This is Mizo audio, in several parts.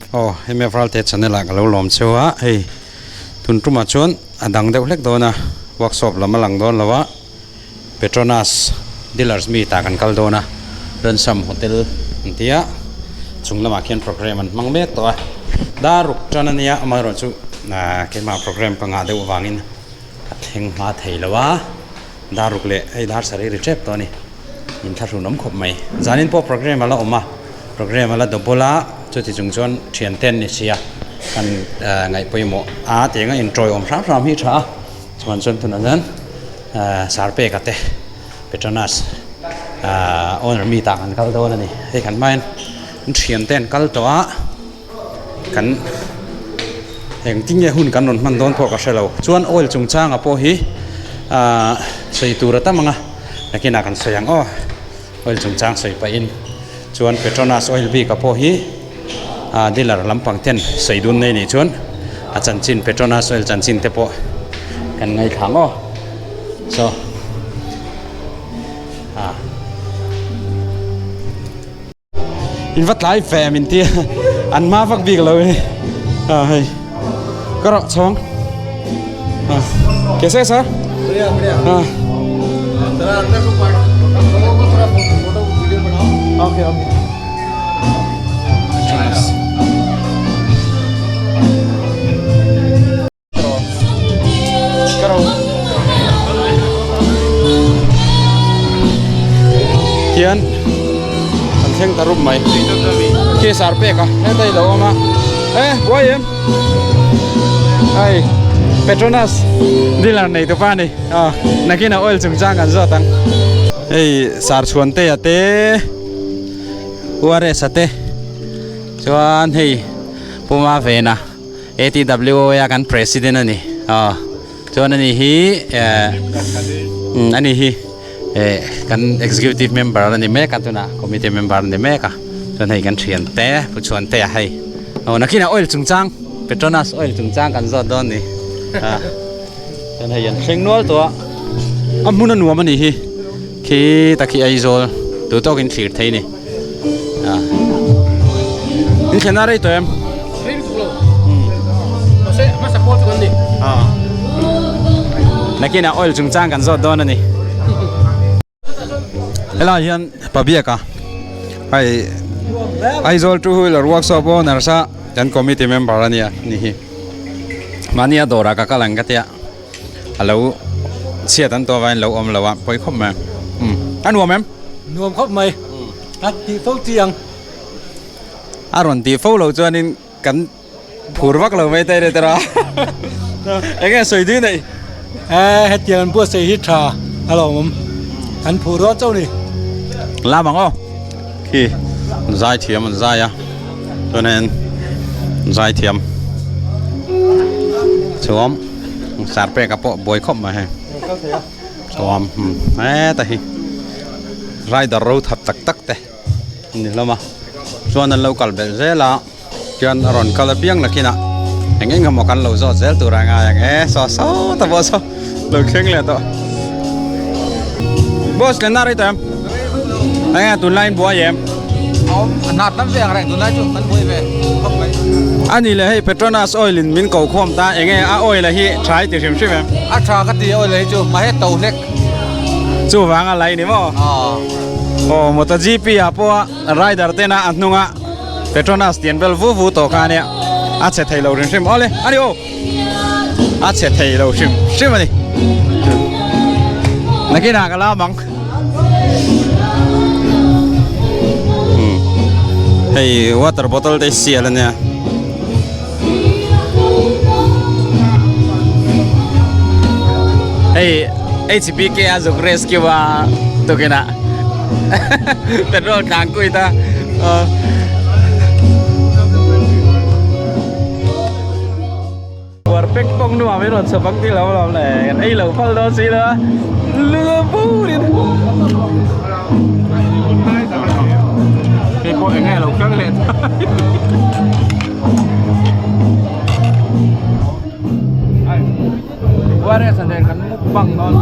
Aw hemi Valte channel ah ka lo lawm cheu a hei tun tumah chuan a dang deuh hlek dawn a workshop lam a lang dawn lo a Petronas dealers meet ah kan kal dawn a Ransam hotel an ti a chung lamah khian program an hmang mek tawh a dar ruk tan a nia amaherawhchu keimah program ka ngah deuh avangin ka thleng hma thei lo a dar ruk leh hei dar sarih ri tep tawh a ni in thlahrun awm khawp mai zanin pawh program a la awm a program a la double a chuti chung chuan thian te an ni sia kan ngaih pawimawh a tiang a intawi awm hram hram hi a tha a chuan chuan tunah chuan sar peka te Petronas owner mi tah kan kal dawn a ni hei kan hmain an thian te an kal tawh a kan engtin nge hun kan rawn hman dawn pawh ka hre lo chuan oil chungchanga pawh hi ahh sawi tur a tam ang a nakinah kan sawi ang aw oil chungchang sawi pahin chuan Petronas oil bik a pawh hi ah dealer lampang ten sawi dun nei nih chuan a chanchin Petronas oil chanchin te pawh kan ngaithla ang aw so ah. In va tlai ve min ti an hma vak bik lo hi a hei ka rawh chhawng a ke se sir a okay okay Hian an thleng ta rup mai khi sar pek a hetlai lo awm a e buai em hei Petronas dealer nei tu pa ni a nakin a oil chungchang kan zawt ang hei sar chhuan te a te URS a te chuan hei Puma Vena. ATWOA a kan president a ni aw chuan ani hi eh ani hi eh kan executive member a ni mek a tunah committee member a ni mek a chuan hei kan thian te pu chhuan te a hei aw nakinah oil chungchang Petronas oil chungchang kan zawt dawn ni a chuan hei an thleng nual tawh a a hmun a nuam a nih hi khi tak hi Aizawl duh tawkin thlir thei a ni. In thlen a rei tawh em? Rei lutuk lo. Mahse hmasa pawl chu kan ni. Nakinah oil chungchang kan zawt dawn a ni. Helai hian Pabiaka hei Aizawl two wheeler workshop owner sa kan committee member a nia ni hi. Mahnia dawrah ka kal ang ka tia a lo chhiat an tawh avangin lo awm lo a pawi khawp mai. A nuam em? Nuam khawp mai. A tih fo chi ang. A rawn tih fo lo chuanin kan phur vak lo mai te tera. Eng nge sawi dui nei? E hetiang an buatsaih hi tha a lo awm. Kan phur rual chauh ni. Lam ang aw. Khi zai thiam an zai a. Chuanin zai thiam. Chuan sarpeka pawh buai khawp mai hei. Chuan heta hi rider ro that tak tak te an ni hlawm a chuan an lo kal belh zel a chuan a rawn kal apiang nakinah eng eng emaw kan lo zawt zel tur a ngai ang e saw saw ta pawh saw lo thleng leh tawh boss len na rei tawh em eng nge tunlai in buai em. A hnat lam ve ang reng tunlai chu kan buai ve khawp mai. A ni leh hei Petronas oil in min ko khawm ta enge a oil a hi tha i ti hrim hrim em? A tha ka ti oil a hi chu mahse to hlek. Chuvang a lai ni maw? Aw MotoGP ah pawh a rider tena a hnunga Petronas tian vel vu vu tawh kha ania a chhe thei lo hrim hrim awle a ni aw a chhe thei lo hrim hrim a ni. Nakinah ka lam ang. Hei water bottle te sial ania hei HBK a zuk rescue a tukinah petrol tlang kuit a. Buar pek pawk nuam in rawn chhawp ang tih lo lawm le kan ei lo phal dawn si lo a lu bur in Hei pawh eng nge lo kal leh ta Buaresa nen kan mukbang dawn.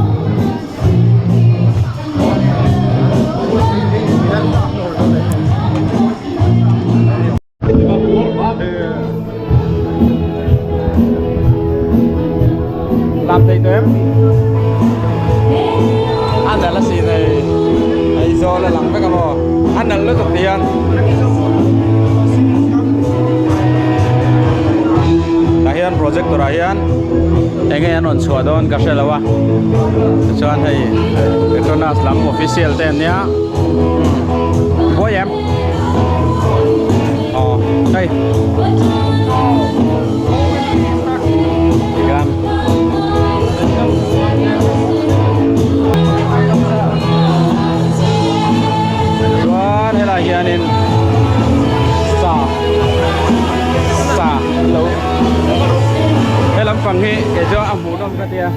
Lam thei tawh em? A nalh a si nei. Aizawl a lang vek a maw? A nalh lutuk ti hian. Tah hian projector ah hian eng nge an rawn chhuah dawn ka hre lo a. Tichuan hei Petronas lam official te an nia. Buai em? Aw hei. Tikhan. Chuan helai hianin sa sa an lo he lampang hi kei chu a hmuhnawm ka tia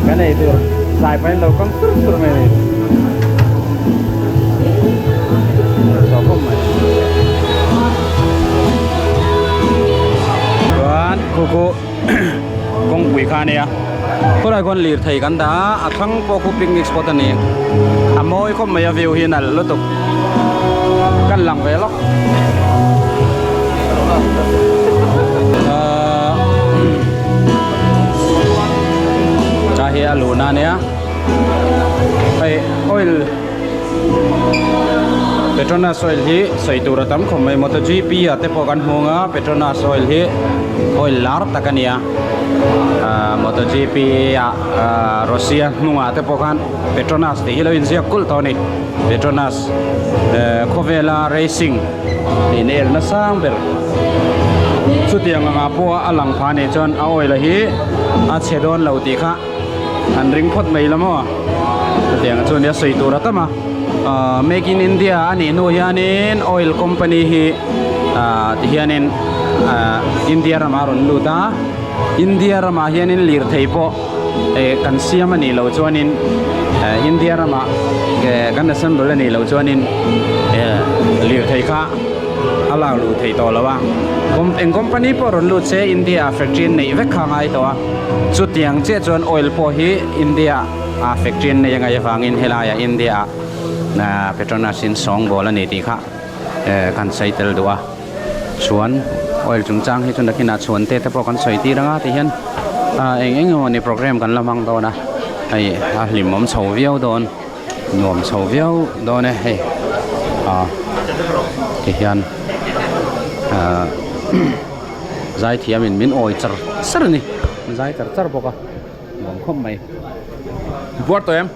kan ei tur tlai pahin lo kang sur sur mai a ni tawh khawp mai chuan khu khu kawngpui kha a nia khawlai khawn lirthei kan dah a a thlang pawh khu picnic spot a ni a mawi khawp mai a view hi nalh lutuk kan lang ve lawk ahh ta hi a luhna a nia hei oil Petronas oil hi sawi tur a tam khawp mai MotoGP ah te pawh kan hmu ang a Petronas oil hi oil lar tak a ni a ahh MotoGP ah ahh Russia hnungah te pawh khan Petronas tih hi lo inziak kulh tawh a ni Petronas ehh khawvela racing in el nasang ber chutiang angah pawh a lang phah anih chuan a oil a hi a chhe dawn lo tih kha. An ring phawt mai la maw? Chutiang chu nia sawi tur a tam a. Ahh Make in India a nih hnu hianin oil company hi ahh ti hianin ahh India ramah a rawn lut a. India ramah hianin lirthei pawh eh kan siam a nih loh chuanin eh India ramah eh kan assemble a nih loh chuanin eh lirthei kha a lak luh theih tawh lo a. Eng company pawh rawn lut se India ah factory an neih vek kha a ngai tawh a. Chutiang chiah chuan oil pawh hi India ah factory an nei a ngaih avangin helaiah India ah Petronas in sawngbawl a ni tih kha kan sawi tel duh a. Chuan oil chungchang hi chu nakinah chhuan te te pawh kan sawi tir anga ti hian eng eng emaw ni program kan la hmang dawn a, hei a hlimawm chho viau dawn nuam chho viau dawn e hei ti hian ahh. Zaithiamin min awi char char a ni. Zai char char bawk a, nuam khawp mai. Buar tawh em?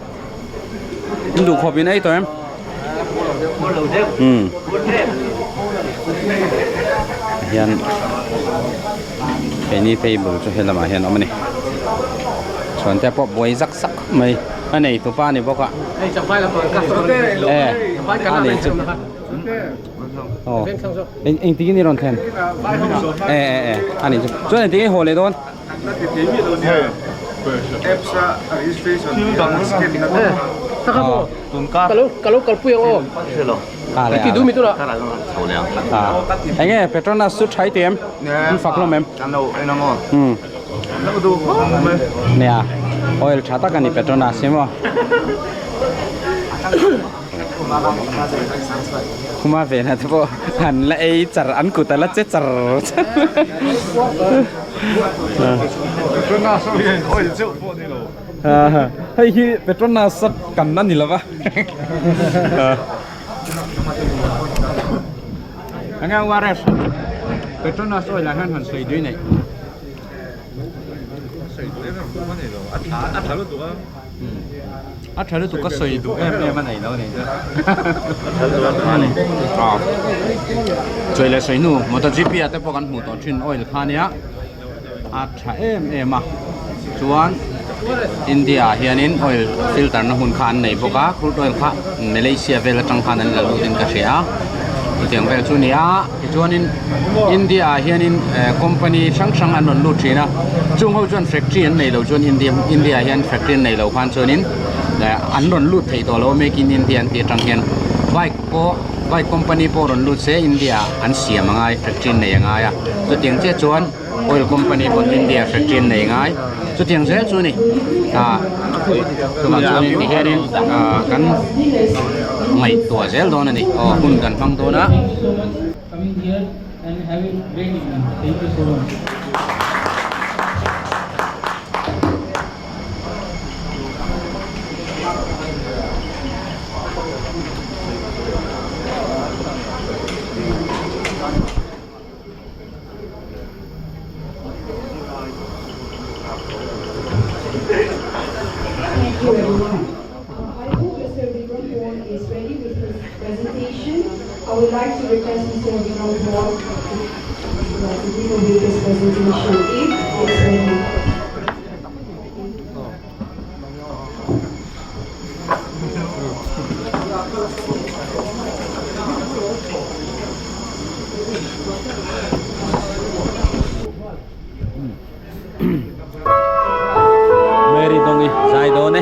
In duh khawp in ei tawh em? Umm. Hian keini table chu he lamah hian a awm a ni. Chhuan te pawh buai zak zak khawp mai. A nei tupa a ni bawk a. E a nei chu. Aw eng eng tingin i rawn thlen e e e a nih chu chuan engtin nge haw leh dawn eng nge Petronas chu thai tih em an fak hlawm em nia oil tha tak a ni Petronas hi maw. Khuma vena te pawh an la ei char an kut a la che char char hei hi Petronas a kan a ni lova enge ORS Petronas oil ah hian han sawi dui neih A tha lutuk ka sawi duh em em a nei lo ni chu. Chawi leh sawi hnu MotoGP ah te pawh kan hmuh tawh thin oil kha ania a tha em em a chuan India ah hianin oil filter na hmun kha an nei bawk a crude oil kha Malaysia vel atang khan an la lut in ka hria a chutiang vel chu a ni a. Tichuanin India ah hianin company hrang hrang an rawn lut thin a, chung ho chuan factory an nei lo chuan India India ah hian factory an nei lo khan chuanin an rawn lut thei tawh lo a make in India an tih atang hian bike pawh bike company pawh rawn lut se India ah an siam a ngai factory an nei a ngai a, chutiang chiah chuan oil company pawn India ah factory an nei a ngai chutiang zel chu a ni ah chuvang chuanin tihianin ah kan ngaihtuah zel dawn a ni aw hun kan hmang dawn a. coming here and have a great evening. Thank you so much. Thank you everyone. I hope Mr. Vikram Paul is ready with his presentation. I would like to request Mr. Vikram Paul to give away his presentation if it's ready. Mary Dawngi zai dawn e.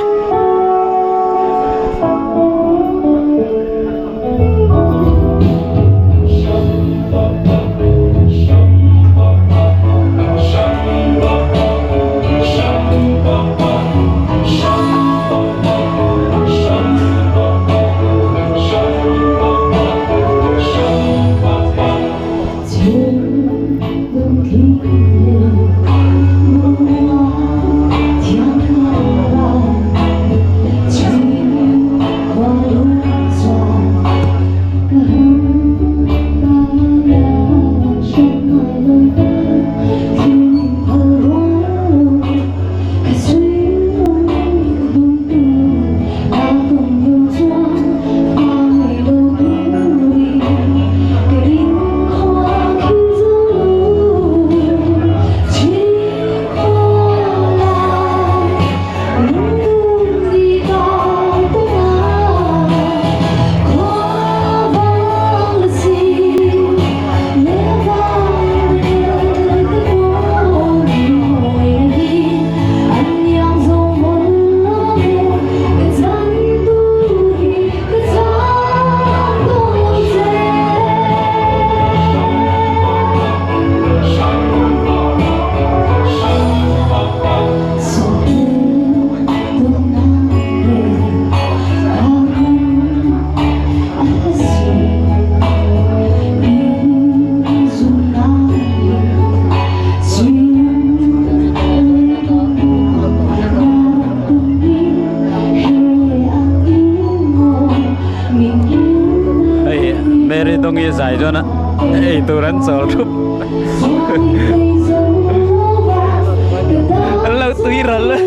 Hei Mary Dawngi zai chuan a ei tur an chawl thup an lo tui ral a.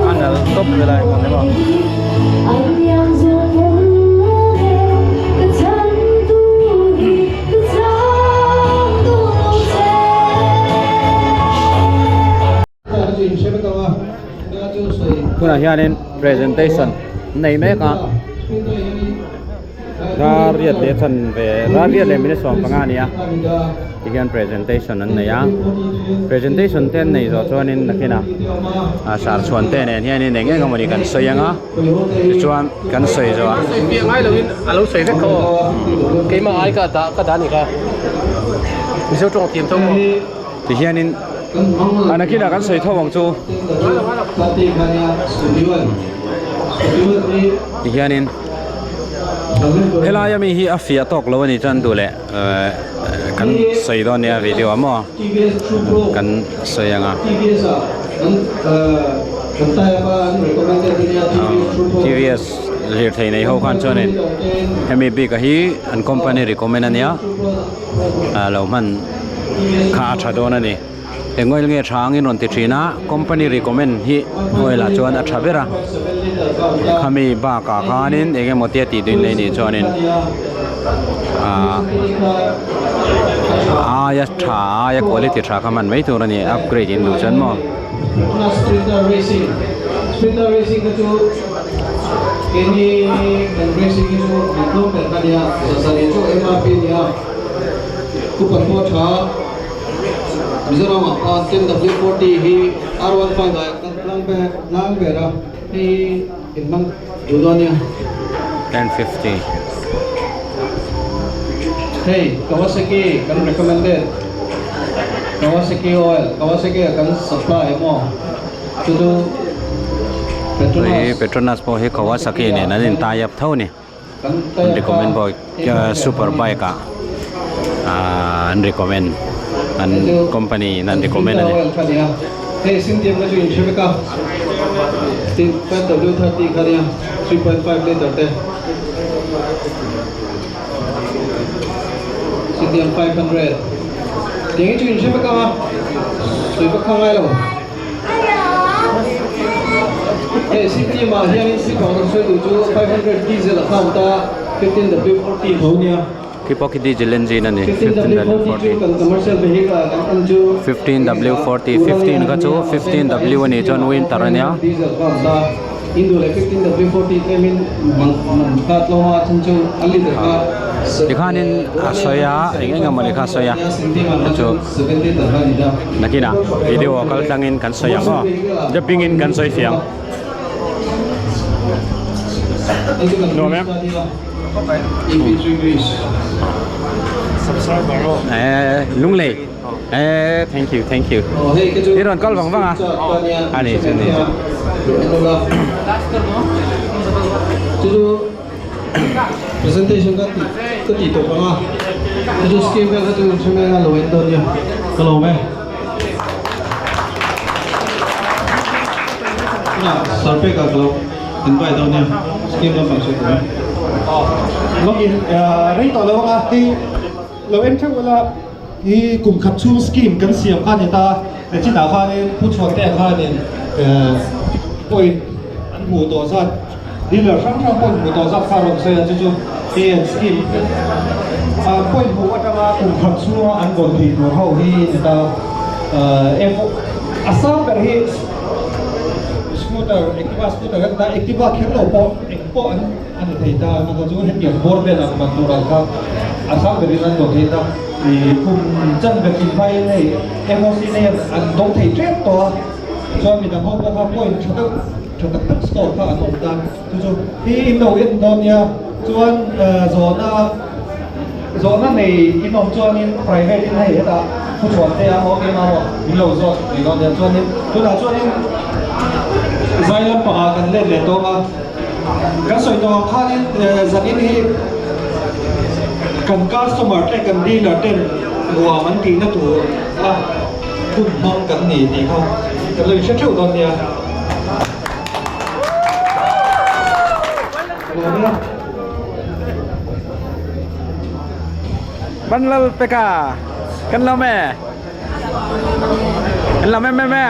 A nal tawp velai hmun emaw. Tunah hianin presentation nei mek a dar riat leh chan ve dar riat leh minute 15 a ni a tikhian presentation an nei a presentation te an nei zawh chuanin nakinah ah sarchhuan te nen hianin eng eng emawni kan sawi ang a tichuan kan sawi zawh ah. Tihianin a nakinah kan sawi tho ang chu. Tihianin helai ami hi a fiah tawk lo a ni chuan duh leh kan sawi dawn nia video ah maw kan sawi ang a. TVS lirthei nei ho khan chuanin hemi bik a hi an company recommend a nia. ah lo hman kha a tha dawn a ni eng oil nge tha angin rawn ti thin a company recommend hi oil ah chuan a tha ber a khami bakah khanin eng emaw te a tih duin nei nih chuanin ah aia tha aia quality tha kha hman mai tur a ni upgrade in duh chuan maw. 10:50. Hei Kawasaki kan recommended Kawasaki oil Kawasaki ah kan supply emaw chu chu Hei Petronas Petronas pawh hi Kawasaki nen an in tie up tho a ni kan an tie up recommend a bawk super bike ah ahh an recommend an hei chu company in an kan recommend filter a ni. oil kha nia hei Syntium kha chu in hre vek a tin 5W30 kha nia 3.5 litre te. Sitiang 500 Tiang hi chu in hre vek ang a, sawi vak kha ngai lo. Hei Sitiam ah hianin si phang kan sawi duh chu 500 diesel a count a, 15W40 tho nia. Khi pawh khi diesel engine a ni, 15W40 chu kan commercial vehicle ah kan en chu 15W40, 15 kha chu 15W a nih chuan winter a nia. Diesel count a. Hindu leh 15W40 tlemin man man kha tlawm a chhan chu a liter kha Tikhanin a sawi a eng eng emaw ni kha a sawi a chu nakinah video a kal tlangin kan sawi ang aw dubbing in kan sawi fiang. Nuam em? Eh Lunglei eh thank you thank you i rawn kal vang vang a a ni chu ni chu presentation ka ti ka ti tawp ang a chu scheme vel kha chu hre lo en dawn nia ka lawm e na sarpek a ka lo invite dawn nia scheme lampang sawi tur login rei tawh lo ang a hei Lo en theuh ula, i kum khat chhung scheme kan siam kha a ni ta, chinah khanin Pu Chhuantea khanin point an hmuh tawh zat, dealer hrang hrang point hmuh tawh zat kha a rawn sawi a, chu chu hei an scheme point hmuh atanga kum khat chhunga an vawn theih tur ho hi a ni ta. A sang ber hi scooter, Activa scooter kan ti ta, Activa kher lo pawh eng pawh an. A ni thei ta, nangka chu hetiang bawr vel ang man tur ang kha a sang berin an dawh thei ta. I kum chan ber in hmain hei MOC nei an dawng thei tep tawh a, chuan midang ho pawh kha point tha deuh tha tak tak score kha an awm ta. Chu chu hi in lo en dawn nia, chuan zawhna zawhna nei in awm chuanin private in hei hetah thuchhuan te a maw keimah maw min lo zawt thei dawn nia. Chuanin tunah chuanin zai lampangah kan let leh tawng a. Kan sawi tawh ang khanin zanin hi kan customer te kan dealer ten nuam an tihna tur a hun hmang kan ni tih kha kan lo inhre theuh dawn nia. Banlal peka kan lo me kan lo me me me.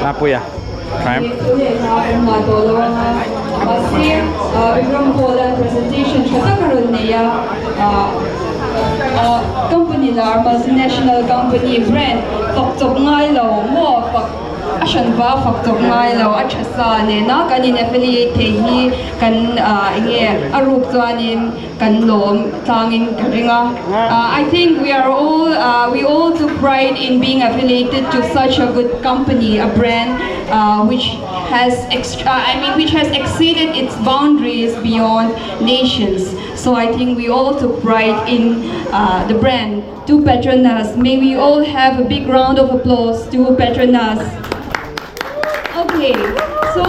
Lapuia Triumph. Presentation tha tak a rawn nei a, company lar multinational company brand fak chawp ngai lo maw fak a hran va fak chawp ngai lo a tha sa nena kan in affiliate thei hi kan enge a ruk chuanin kan lawm tlangin ka ring a. I think we are all we all took pride in being affiliated to such a good company, a brand which has I mean which has exceeded its boundaries beyond nations. So I think we all took pride in the brand. To Petronas, may we all have a big round of applause to Petronas. Okay, so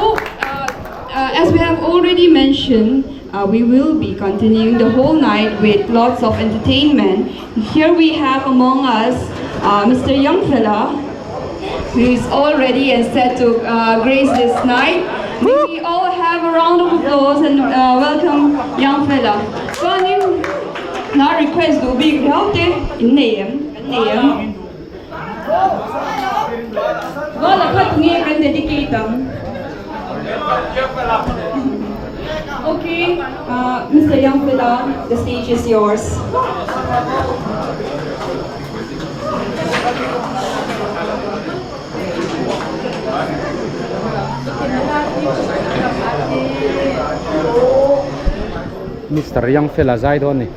as we have already mentioned, we will be continuing the whole night with lots of entertainment. Here we have among us Mr. Youngfella, who is all ready and set to grace this night. May we all have a round of applause and welcome Youngfella. Chuanin hla request duh bik riau te in nei em? Kan nei em? Goal a kha tunge kan dedicate ang? Okay, Mister Youngfella, the stage is yours. Mister Youngfella zai dawn ni.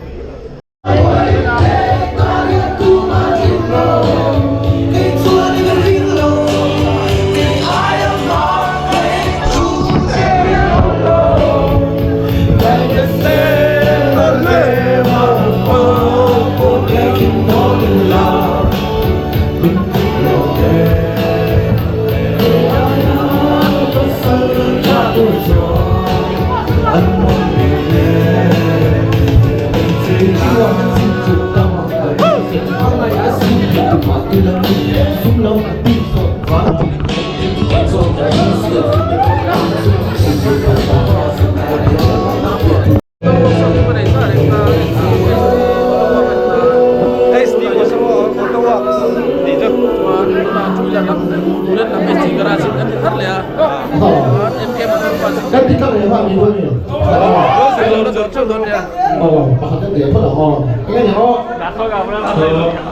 Aw, pakhat deuh leh phawt ang aw. Eng a ni aw?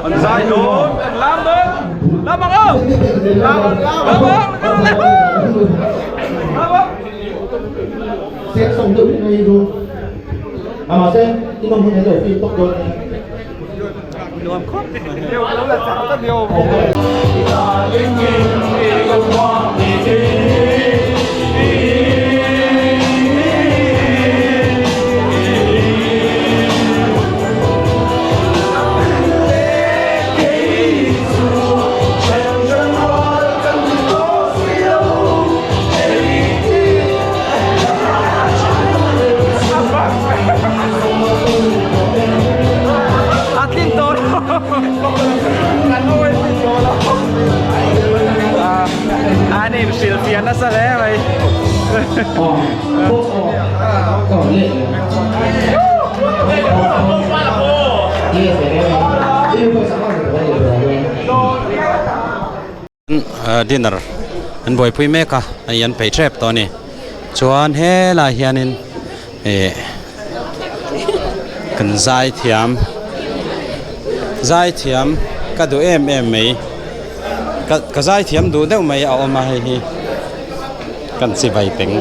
An zai dawn, an lam dawn. Lam ang aw! Lam ang, lam ang, lam ang! Set song deuh hi mai chu. A mahse, i nawm hun hi lo feel tawp dawn a ni. Nuam khawp. A tlin tawh lo. An inhrilhfiah nasa hle mai. Dinner an buaipui mek a hei an peih tep tawh a ni chuan helaiah hianin ih kan zaithiam zaithiam ka duh em em mai ka ka zaithiam duh deuh mai a awm a hei hi kan chibai teng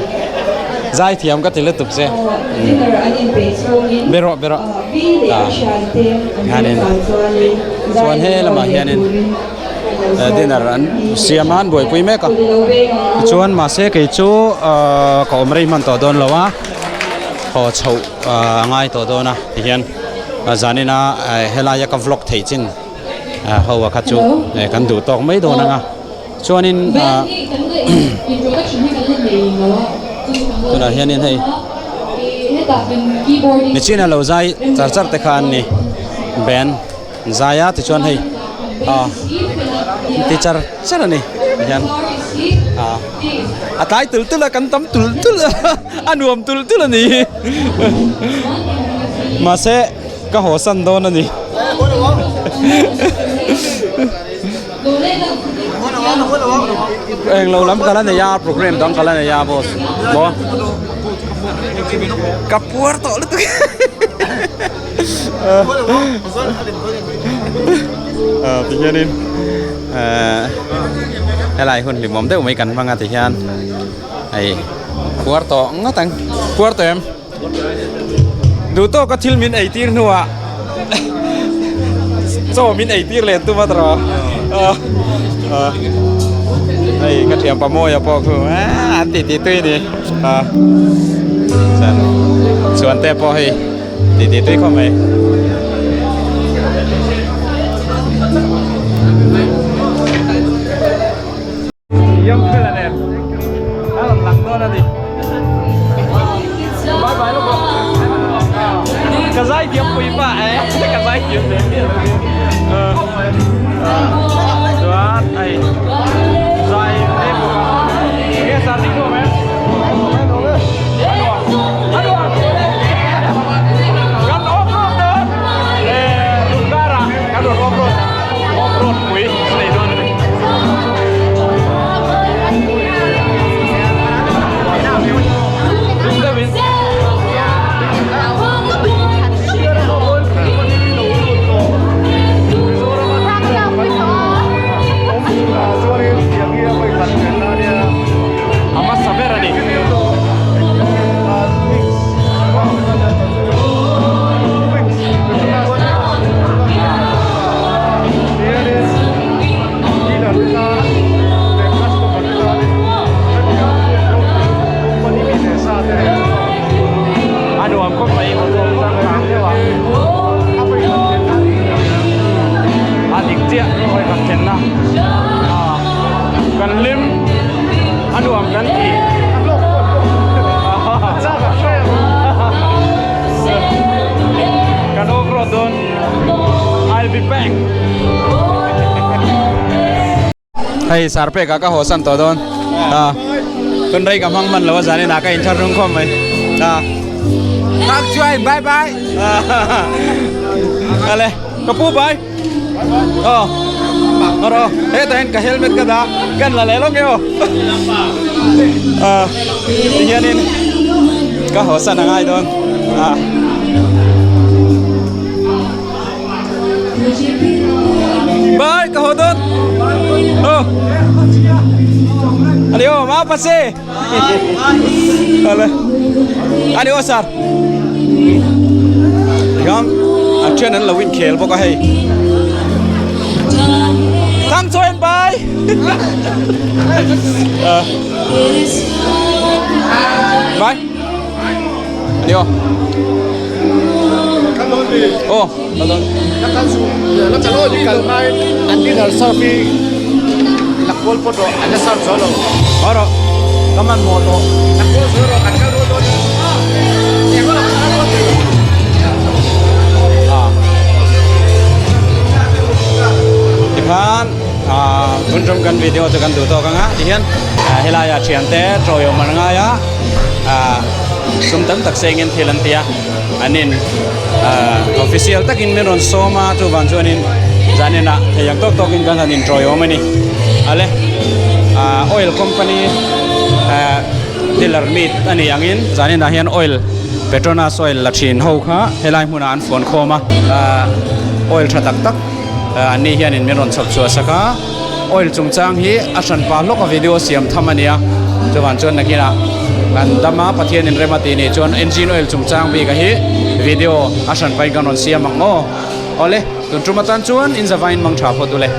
zaithiam ka ti lutuk che beraw beraw ah hianin chuan he lamah hianin. Dinner an siam a an buaipui mek a tichuan mahse kei chu ahh ka awm rei hman tawh dawn lo a haw chhoh a ngai tawh dawn a tihian zanin a helaia ka vlog theih chin ho a kha chu kan duh tawk mai dawn ang a chuanin ahh tunah hianin hei nichina lo zai char char te kha an ni band. Zai a tichuan hei ah ti char char a ni tihian ah a tlai tul tul a kan tam tul tul a a nuam tul tul a ni hi mahse ka haw san dawn a ni englo lam ka la nei a program dang ka la nei a boss maw ka puar tawh lutuk. Ti hianin helai hun hlimawm deuh mai kan hmang a ti hian hei puar tawh ngawt ang puar tawh em duh tawka thil min ei tir hnuah chaw min ei tir leh tum a tawh hei ka thianpa Mawia pawh khu an ti ti tui a ni chuan chuan te pawh hei. Ti ti tui khawp mai. Yam fela nen a rawn lang dawn a ni. Bye bye lawk aw. Ka zai thiam pui pa e. Ka zai thiam ve miah lo hi. Chuan hei zai em bawk a. Enge starting nuam em? A nuam. A nuam. Kan off road dawn. Eh Lungdara kan rawn off road off road pui a nei dawn a ni. Dum deuhin. A hmasa ber a ni. A nuam khawp mai hotel changkang deuh a a dik chiah vawikhat thlenna kan hlim a nuam kan ti kan off road dawn I'll be back hei sarpek ah ka haw san tawh dawn a tun rei ka hmang hman lo a zanin ah ka intha rung khawp mai a Ngak chuai bye bye ale ka pu bye Aw Aro hetah hian ka helmet ka dah kan la leh lawk e aw ah tihianin ka haw san a ngai dawn ah. Pase ale ani aw sir tikhan a then an lo inkhel bawk a hei Thangchawi bye bye ani aw aw Tikhan tun tum kan video chu kan duh tawk anga tihian helaiah thiante tawiawm an ngai a sum tam tak sengin thil an ti a. An in official takin min rawn sawm a chuvang chuanin zaninah thei ang tawk tawkin kan han intawiawm a ni. Ale oil company dealer meet a nih angin zaninah hian oil Petronas oil la thin ho kha helai hmunah an fuan khawm a oil tha tak tak an ni hianin min rawn chhawp chhuah sak a oil chungchang hi a hran pah hlawk a video siam tham a nia chuvang chuan nakinah kan dam a Pathian in rem a tih nih chuan engine oil chungchang bik a hi video a hran pahin kan rawn siam ang aw awle tun tum atan chuan in zavain mang tha phawt u le.